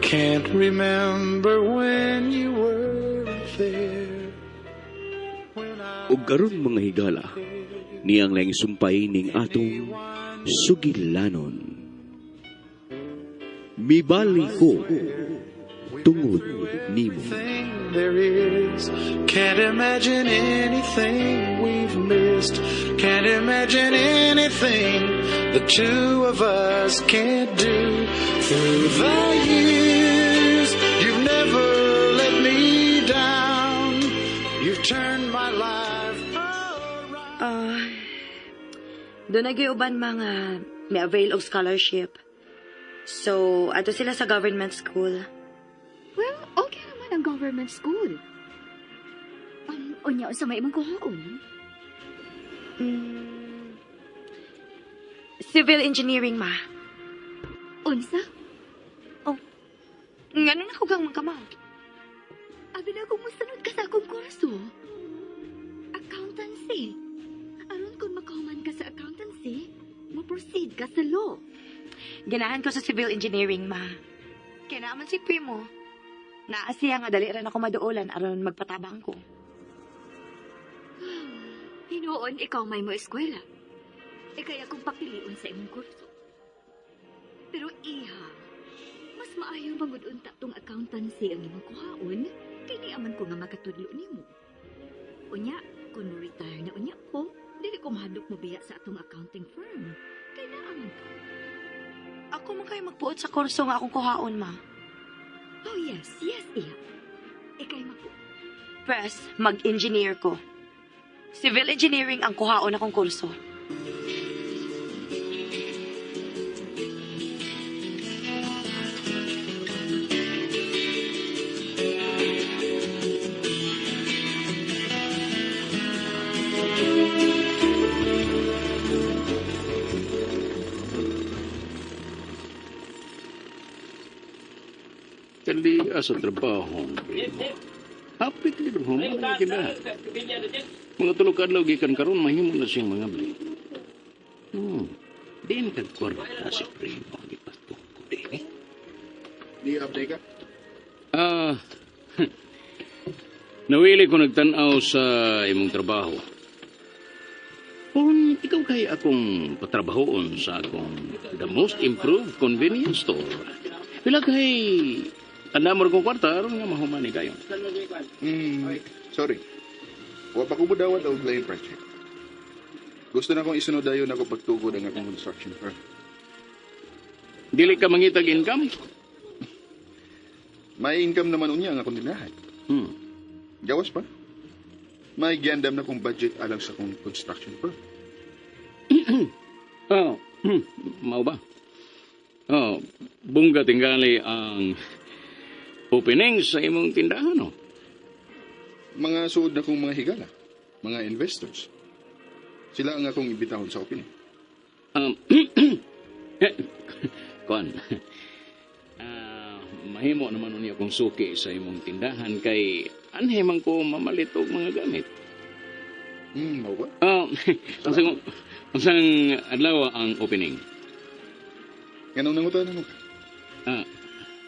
can't remember when you weren't there. When I Ug karon, mga higala, niyang laing sumpay ning atong sugilanon. Mibali ko tungod nimo. Thing there is. Can't imagine anything we've missed. Can't imagine anything the two of us can't do. Through the years, you've never let me down. You've turned my life around. Ah, duna gyud uban mga may avail og scholarship. So, ato sila sa government school. Well, okay naman ang government school. Unya, unsa may imong kuhaon? Civil engineering, ma. Unsa? Ngano na kang ka, ma? Abi na kung musunod ka sa akong kurso. Accountancy. Aron kung makahuman ka sa accountancy, mo-proceed ka sa law. Ganahan ko sa civil engineering, ma. Kaya naman si Primo. Naa siya nga dali rin ako maduolan aron magpatabang ko. Hinuon, ikaw may mo eskwela. E kaya kung papilion sa imong kurso. Pero iha, mas maayo mangud unta tong accountancy ang imong kuhaon, kay di aman ko nga makatudlo nimo. Unya, kung mo retire na unya ko, dili ko mahadlok mo biya sa atong accounting firm. Kay naaman ka. Ako man kayo magpuot sa kurso nga akong kuhaon, ma. Oh yes, iha. Ikay mapo. Pres, mag-engineer ko. Civil engineering ang kuhaon akong kurso. Kali sa trabaho. Hapit gid mo mga tindahan. Mga 3 ka adlaw gikan karon mahimo na siyang mga bli. Din kag kwarta si Primo gipatungko din eh. Di update ka? Ah, nawili ko nagtan-aw sa imong trabaho. Kung ikaw kay akong patrabahoon sa akong the most improved convenience store, pila kay andamor kong kwarta aron nga mahuman ni kayo? Sorry. Wa pa ko mudawat og lain project. Gusto na kong isunod dayon ako pagtugod ang akong construction firm. Dili ka mangitag income? May income naman unya ang akong tindahan. Gawas pa. May giandam na kong budget alang sa akong construction firm. Oh, mao ba? Oh, bungga tingali ang opening sa imong tindahan, no? Mga suod na kong mga higala, mga investors. Sila ang akong imbitahon sa opening. Kuan. Ah, mahimo naman unya akong suki sa imong tindahan kay anhe man ko mamalit og mga gamit. Mao ba? Oh, unsang adlaw ang opening? Nganong nangutana mo ka? Ah.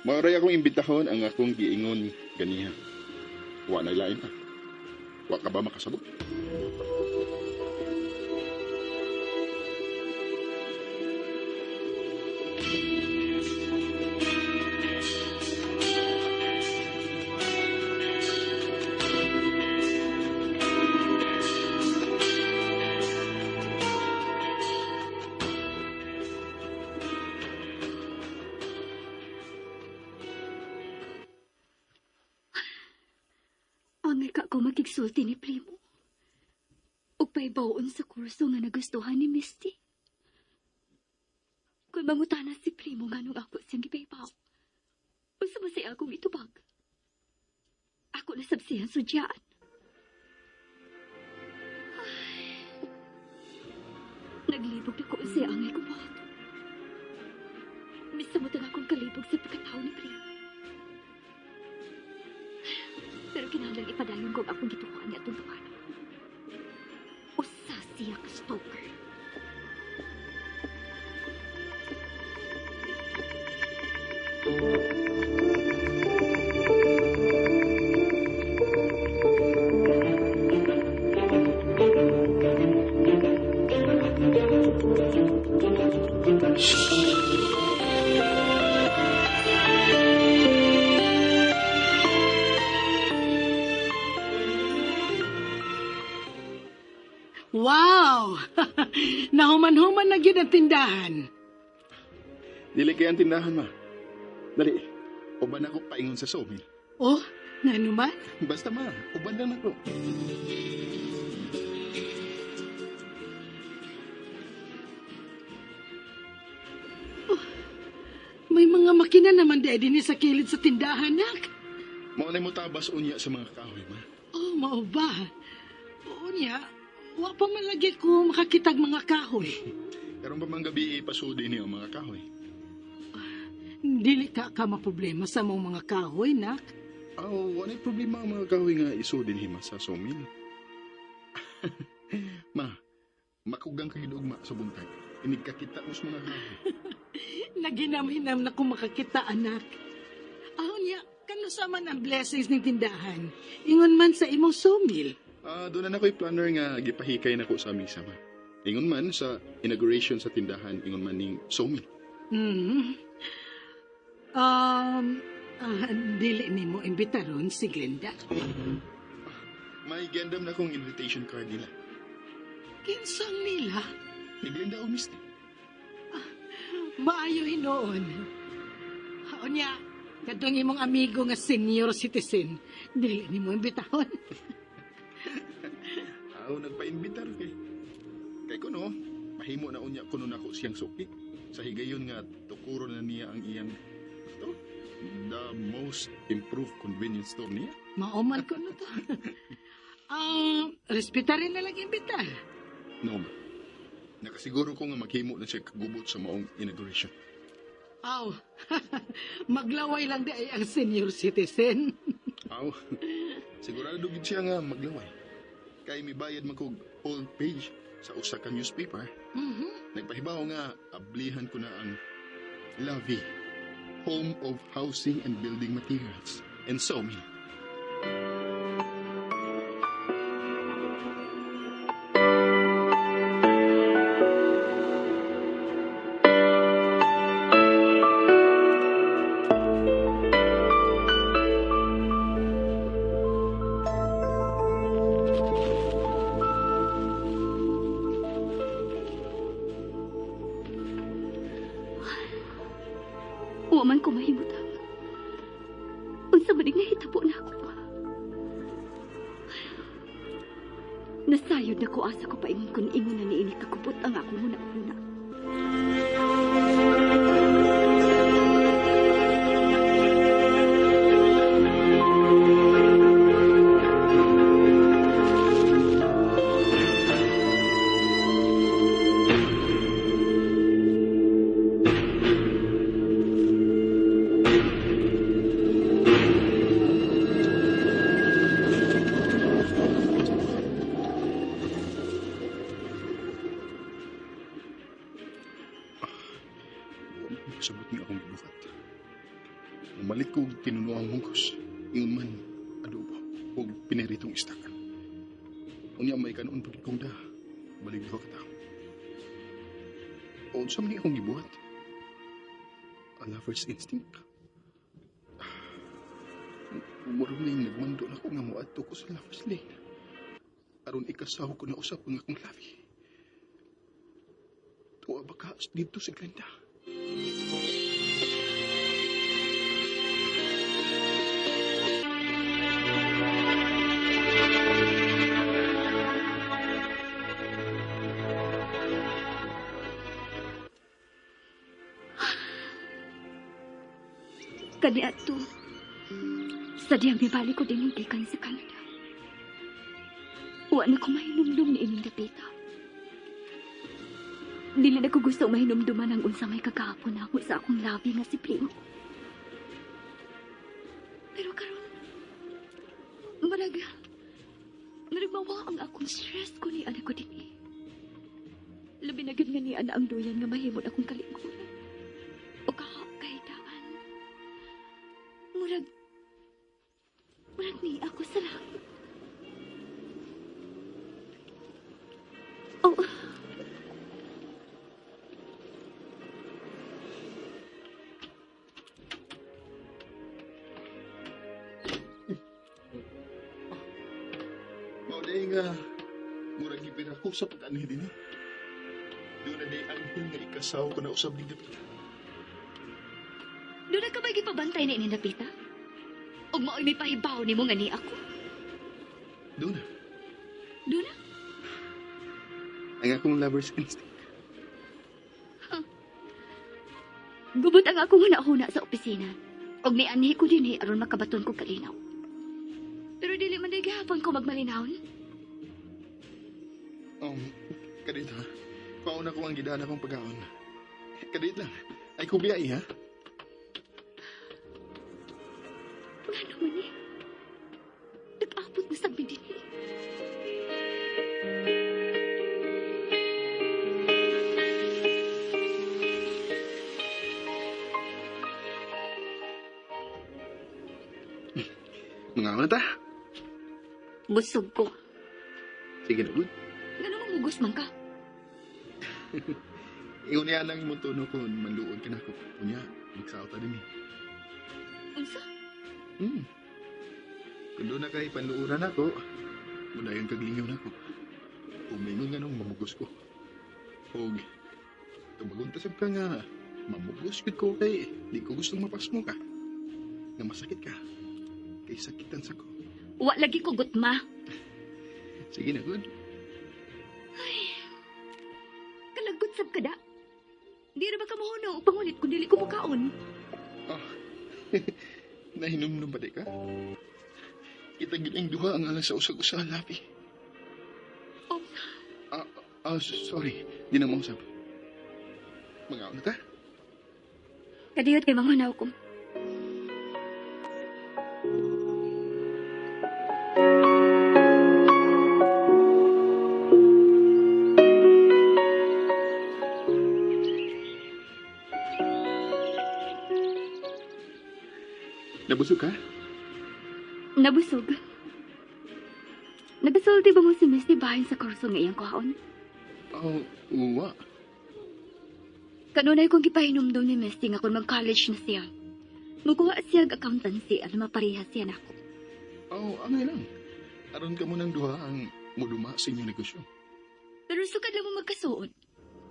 Maoray akong imbitahon ang akong giingon ganiha. Wa na lain pa. Wa ka ba makasabot? Angay ka ko makigsulti ni Primo. Ug pahibaw-on sa kurso nga nagustuhan ni Misty. Kung mangutana si Primo nganong ako siyang gipahibaw, unsa man say akong itubag? Ako na sab siyang sudyaan. Ay, naglibog na ko unsay angay ko buhat. Misamot ang akong kalibog sa pagkatao ni Primo. Pero kinahanglan ipadayon ko ang akong gituohan niya atong tawhana. Usa siya ka stalker. Aw, nahuman-human na gyud ang tindahan. Dili kay ang tindahan, ma. Dali. Uban ako paingon sa sawmill. Oh, ngano man? Basta ma, uban lang ako. May mga makina naman di din sa kilid sa tindahan, nak. Mao na mo tabas unya sa mga kahoy, ma. Oh, mao ba? Oo niya, wa pa man lagi ko makakitag mga kahoy. Karon pa man gabi ipasudi niyo ang mga kahoy. Dili ka ka maproblema sa mong mga kahoy, nak. Aw, wala problema ang mga kahoy nga isudin hima sa sawmill. Ma, makugang kay ugma sa buntag. Inig kakita mo sa mga kahoy. Naginam-hinam na kung makakita, anak. Aw niya, kano sa man ang blessings ng tindahan? Ingon man sa imong sawmill. Ah, doon na ako'y planner nga gipahikay nako sa misa, ma. Ingon man sa inauguration sa tindahan, ingon man ning sawmill. Mm. Dili nimo imbitaron si Glenda. May gandam na akong invitation card nila. Kinsang nila? Ni Glenda o Misty. Maayo hinuon. Unya, kadtong imong amigo nga senior citizen, dili nimo imbitahon. Aw, nagpaimbitar kay. Kay kuno, mahimo na unya kuno nako siyang suki. Sa higayon nga tukuro na niya ang iyang to, the most improved convenience store niya. Mao man kuno to. Respetarin na lang imbitar. No, ma. Nakasiguro ko nga maghimo na siya kagubot sa maong inauguration. Aw, maglaway lang di ay ang senior citizen. Aw, sigurado gid siya nga maglaway. Kay mibayad man kog all page sa usa ka newspaper. Nagpahibaw nga ablihan ko na ang Lavi, Home of Housing and Building Materials and Sawmill. Wa man ko mahimutang. Unsa man nga hitabo na ako. Nasayod na ko asa ko paingon kun ingon na niini kakubot ang akong huna-huna. Sabot nga akong gibuhat. Umalit ko og tinunuang mungkos. Ingon man adobo og piniritong istak. Unya may kanon pag kong da. Balik duha ka tawo. Unsa man ni akong gibuhat? A lover's instinct. Murag na yung nagmando na ko nga moadto ko sa lover's lane. Aron ikasaw ko na usap ang akong labi. Tuwa ba ka dito si Glenda? Kaniadto, sadyang mibalik ko din gikan sa Canada. Wa na ko mahinumdum ni ining dapita. Dili na ko gusto mahinumduman ang unsa may kagahapon nako sa akong labi nga si Primo. Pero karon, marag mawa ang akong stress ko ni anak ko dinhi. Labi na gyud nga ni ana ang duyan nga mahimod akong kalingkuran. O kahidaan. Murag ni ako sa langit. Oh. Mao day nga murag Nag-prepare ako sa pag-anhi din eh. Doon na day anghel nga ikasaw ko na usab ni Dapita. Doon na ka ba gipabantay na ini Dapita? Ug mao'y may pahibaw nimo nga ni ako. Doon na. Doon na. Ang akong lover's instinct. Gubot ang akong huna-huna sa opisina. Og nianhi ko dinhi aron makabaton ko kalinaw. Pero dili man day gihapon ko magmalinawon. Kadit ha. Pauna ko ang gidana kong pagkaon. Kadit lang. Ay kubiya ha. Nga naman eh. Nag-abot na sa dinhi. Mga na ta. Busog ko. Sige na, good. Ngano mangugos man ka? Ingon niya lang imong tono kung manluod ka na ko. Unya, magsaot ta din eh. Unsa? Kung doon na kay panluoran ako, mudayon kag lingaw nako. Umingon nga nung mamugos ko. Og tumagon ta sab ka nga mamugos gud ko kay di ko gustong mapasmo ka. Nga masakit ka. Kay sakitan sa ko. Wa lagi ko gutma. Sige na, good. Kalagot sab ka da. Di ra ba ka mahunaw o pangulit kung dili ko mukaon? Ah, nahinumnum ba di ka? Kita gid ang duha ang alas sa usag-usa, labi. Oh. Sorry. Di na mausap. Mga na ta? Kadiyot kay manghunaw ko. Nabusog ka? Nabusog. Nagasulti ba mo si Misty bahin sa kurso nga iyang kuhaon? Oh, uwa. Kanunay kong gipahinumdum ni Misty nga kung mag-college na siya. Mukuha siya og accountancy at mapareha siya nako. Oh, ano lang. Aron ka mo ng duha ang muduma sa inyong negosyo. Pero sukad lang mo magkasuod.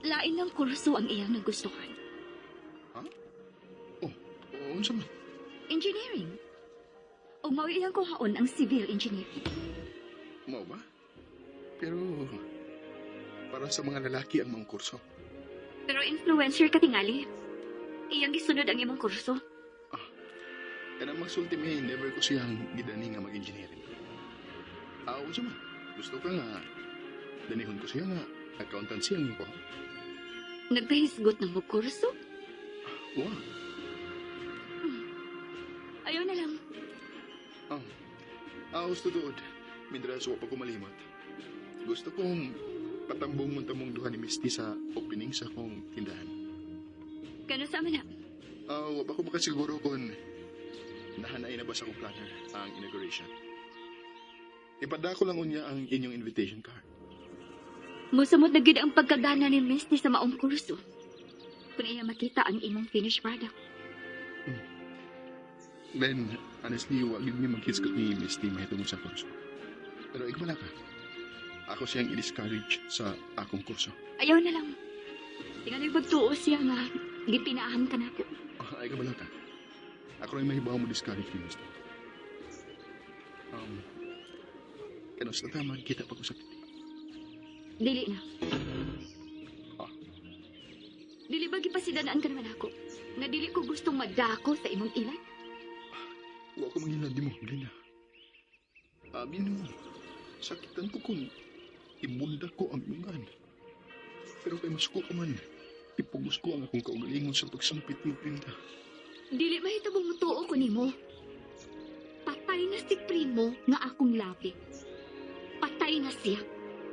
Lain ng kurso ang iyang nagustuhan. Oh, unsa man? Engineering. O mao iyang kuhaon ang civil engineering. Mao ba? Pero para sa mga lalaki ang mga kurso. Pero influencer ka tingali. Iyang gisunod ang imong kurso. Kanang magsulti mi, never ko siyang gidani nga mag-engineering. Ah, unsa man? Gusto ka nga danihon ko siya nga accountancy ang iyong kuha. Nagpahisgot ng mo kurso? Wa. Ayaw na lang. Ah, gusto tuod. Mindras wa pa ko malimot. Gusto kong patambong mong tamong duha ni Misty sa opening sa akong tindahan. Kano sa amin na? Ah, wa pa ko makasiguro kung nahanay na ba sa akong planner ang inauguration. Ipadako lang unya ang inyong invitation card. Musamot na gid ang pagkagana ni Misty sa maong kurso. Kung iya makita ang imong finished product. Then, honestly, wa gid mi maghisgot ni Misty mahitungod sa kurso. Pero igwala ka. Ako siyang i-discourage sa akong kurso. Ayaw na lang. Tingali pagtuo siya nga gipinaahan ka nako. Ah, ay kabala ka. Ako rin mahibaw mo discourage ni Misty. Um, kanos na tama, kita pag-usap. Dili na. Ah. Dili ba gipasidanaan ka naman ako? Nga dili ko gustong madako sa imong ilan? Wa ko manghilad di mo, Glenda. Amin mo, sakitan ko kung ibunda ko ang imong Pero kay masuko ka man, ipugos ko ang akong kaugalingon sa pagsampit mo, Glenda. Dili mahitabong mutuo ko nimo. Patay na si Primo nga akong labi. Patay na siya.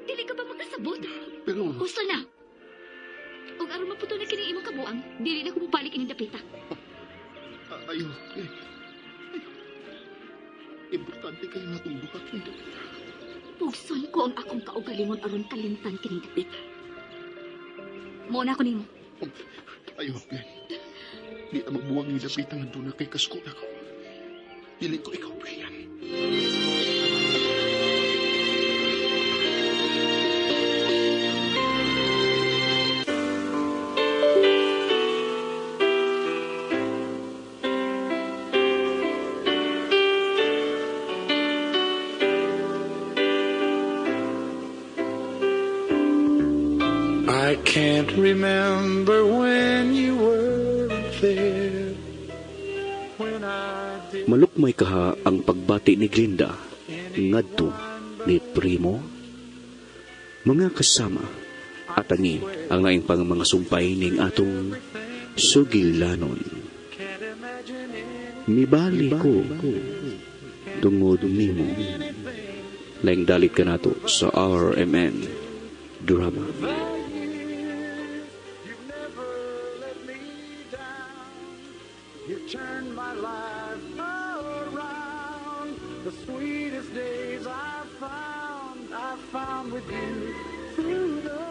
Dili ka ba makasabot? Pero, Gusto na. Ug aron maputo na kini imong kabuang, dili na ko mobalik ining dapita. Ayo, eh, ayo. Importante kayo natong duha, Glenda. Pugson ko ang akong kaugalingon aron kalimtan kining dapita. Mo na ko nimo. Ayo, Glenn. Di ta magbuwag ni Dapita nga doon na kay kasko na ko. Dili ko ikaw, Brian. I can't remember when you weren't there. When I did Malukmay kaha ang pagbati ni Glinda ngadto ni Primo. Mga kasama at angi ang laing pang mga sumpay ning atong sugilanon. Mibali ko tungod nimo. Laing dalit ka nato sa RMN Drama. You've never let me down. You turned my life around. The sweetest days I've found with you through the